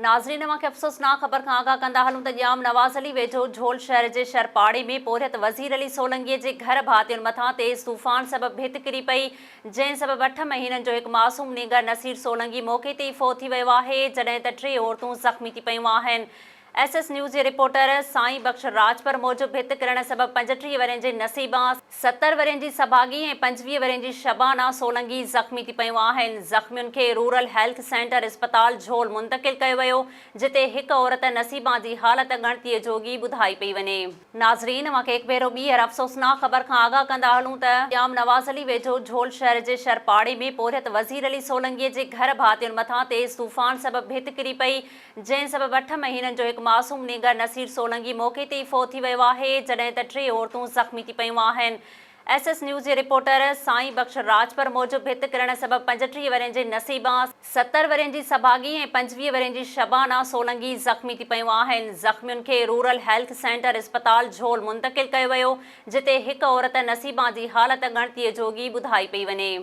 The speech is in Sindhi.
ناظرين اوهان کي افسوسناڪ خبر کان آگاهه ڪندا هلون ته ڄام نواز علي ويجهو جهول شهر جي شھر پاڙي ۾ پورهيت وزير علي سولنگي جي گهر ڀاتين مٿان تيز طوفان سبب ڀت ڪري پئي جنهن سبب اٺ مهينن جو هڪ معصوم نينگر نصير سولنگي موقعي تي ئي فوت ٿي ويو آهي جڏهن ته ٽي عورتون زخمي ٿي پيون آهن. ايس ايس نيوز جي رپورٽر سائين بخش راڄپر موجب ڀت ڪرڻ سبب 35 ورهين جي نصيبان، 70 ورهين جي سڀاڳي ۽ 25 ورهين جي شبانه سولنگي زخمي ٿي پيون آهن، زخمين کي رورل هيلٿ سينٽر اسپتال جهول منتقل ڪيو ويو، جتي هڪ عورت نصيبان جي حالت ڳڻتيء جوڳي ٻڌائي پئي وڃي. ناظرين اوهان کي هڪ ڀيرو ٻيهر افسوسناڪ خبر کان آگاهه ڪندا هلون ته ڄام نواز علي ويجهو جهول شهر جي شھر پاڙي ۾ پورهيت وزير علي سولنگي جي گهر ڀاتين مٿان تيز طوفان سبب ڀت ڪري پئي، جنهن سبب اٺ مهينن جو هڪ معصوم نينگر نصير سولنگي موقعي تي ئي فوت ٿي ويو آهي، جڏهن ته ٽي عورتون زخمي ٿي پيون آهن. ايس ايس نيوز جي رپورٽر سائين بخش راڄپر موجب ڀت ڪرڻ سبب 35 ورهين جي نصيبان، 70 ورهين جي سڀاڳي ۽ 25 ورهين جي شبانه سولنگي زخمي ٿي پيون آهن، زخمين کي رورل هيلٿ سينٽر اسپتال جهول منتقل ڪيو ويو، جتي هڪ عورت نصيبان جي حالت ڳڻتيء جوڳي ٻڌائي پئي وڃي.